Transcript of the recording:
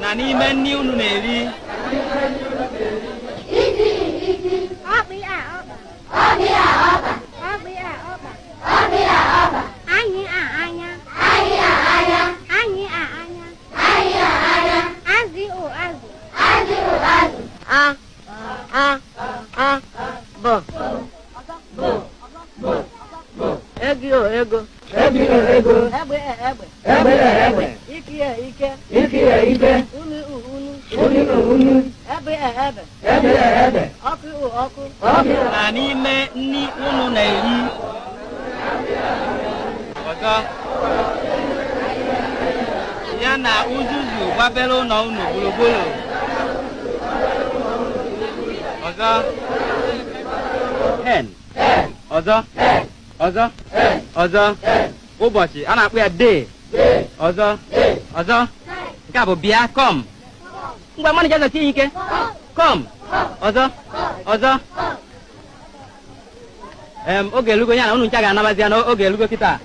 Na n'ime nri unu na-eri. Ọkpị a ọkpa. Ọkpị a ọkpa. Anyị a anya. Anyị a anya. Azị ụ azụ. A A A B Ego ego. Ego ego. Egbe e egbe. Egbe egbe. Ike e ike. Ike ike. Unu u unu. Unu unu. Ebe e ebe. Ebe ebe. Ọkụ u ọkụ. Ọkụ. Na n'ime nri unu na-eri. Ọzọ. Ya na uzuzu gbabere ụlọ unu gburugburu. Ọzọ. Hen. Ọzọ. Ọzọ. Ọzọ. Ụbọchị a na-akpọ ya day. Ọzọ. Ọzọ. Nke a bụ bịa, come. Ngwa mmanụ jazọ tinye ike. Come. Ọzọ. Ọzọ. Oge elugo ya na unu ncha ga-anabazi ya na oge elugo kịta.